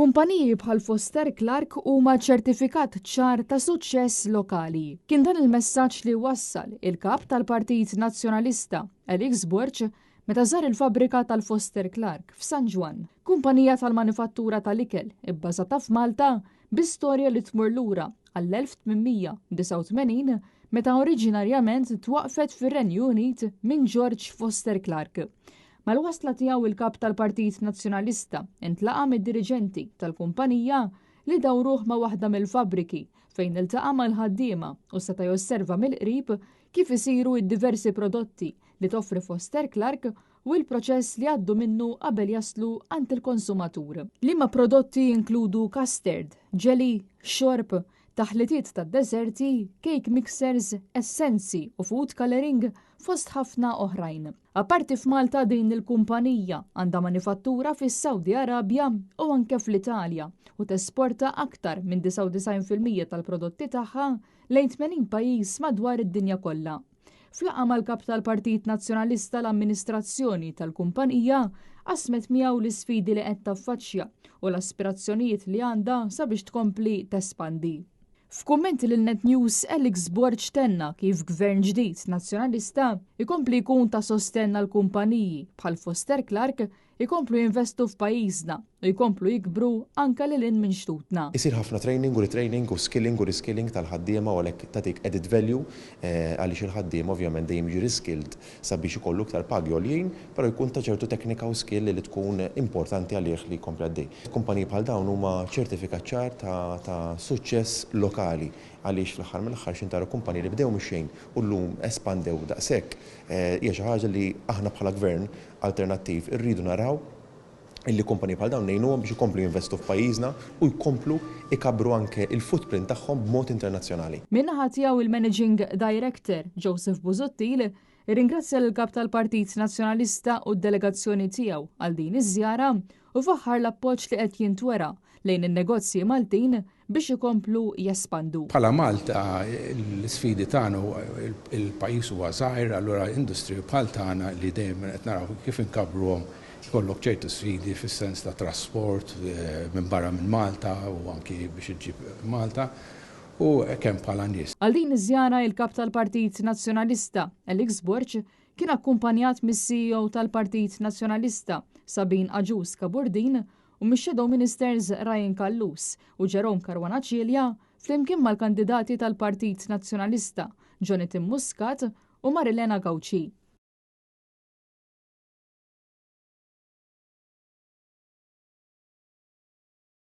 Kumpaniji bħal Foster Clark huma ċertifikat ċar ta' suċċess lokali. Kien dan il-messaġġ li wassal il-Kap tal-Partit Nazzjonalista, Alex Borg, meta żar il-fabbrika tal-Foster Clark f'San Ġwann, kumpanija tal-manifattura tal-ikel ibbażata f'Malta bi storja li tmur lura għall-1889 meta oriġinarjament twaqqfet fir-Renju Unit minn George Foster Clark. Mal-wasla tiegħu il-Kap tal-Partit Nazzjonalista intlaqa' mid-diriġenti tal-kumpanija li dawruh ma' waħda mill-fabbriki fejn iltaqa' mal-ħaddiema u seta' josserva mill-qrib kif isiru d-diversi prodotti li toffri Foster Clark u l-proċess li jgħaddu minnu qabel jaslu għand il-konsumatur. Liema prodotti jinkludu custard, jelly, xorb, taħlitiet tad-deżerti, cake mixers, essenzi u food colouring fost ħafna oħrajn. Apparti f'Malta din il-kumpanija għandha manifattura fis-Saudi Arabja u anke fl-Italja u tesporta aktar minn 99% tal-prodotti tagħha lejn 80 pajjiż madwar id-dinja kollha. F'laqgħa mal-Kap tal-Partit Nazzjonalista l-amministrazzjoni tal-kumpanija qasmet miegħu l-isfidi li qed taffaċċja u l-aspirazzjonijiet li għandha sabiex tkompli tespandi. F'kummenti lil Net News, Alex Borg tenna kif Gvern ġdid Nazzjonalista jkompli jkun ta' sostenn għal kumpaniji bħal Foster Clark ikomplu jinvestu f'pajjiżna u jkomplu jikbru anke lil hinn minn xtutna. Isir ħafna training u retraining u skilling u reskilling tal-ħaddiema u għalhekk tagħtik added value għaliex il-ħaddiem ovvjament dejjem jiġi reskilled sabiex ikollu iktar pagi għoljin però jkun ta' ċertu teknika u skill li tkun importanti għalih li jkompli għaddej. Kumpaniji bħal dawn huma ċertifikat ċar ta' suċċess lokali għaliex fl-aħħar mill-aħħar x'int tara kumpaniji li bdew mix-xejn u llum espandew daqshekk hija xi ħaġa li aħna bħala gvern alternattiv irridu naraw illi kumpaniji bħal dawn ngħinuhom biex ikomplu jinvestu f'pajjiżna u jkomplu jkabbru anke il-footprint tagħhom b'mod internazzjonali. Min-naħa tiegħu il-Managing Director, Joseph Busuttil, irringrazzja lill-Kap tal-Partit Nazzjonalista u d-delegazzjoni tiegħu għal din iż-żjara u faħħar l-appoġġ li qed jintwera lejn in-negozji Maltin biex ikomplu jespandu. Bħala Malta l-isfidi tagħna il-pajjiż huwa żgħir allura industriji bħal tagħna li dejjem qed naraw kif inkabbruhom ikollok ċertu sfidi fis-sens ta' trasport minn barra minn Malta u anki biex iġġib Malta u kemm bħala nies. Għal din iż-żjara il-Kap tal-Partit Nazzjonalista, Alex Borg, kien akkumpanjat mis-CEO tal-Partit Nazzjonalista, Sabine Agius Cabourdin u mix-Shadow Ministers Ryan Callus u Jerome Caruana Cilia flimkien mal-kandidati tal-Partit Nazzjonalista Jonathan Muscat u Marilena Gauci.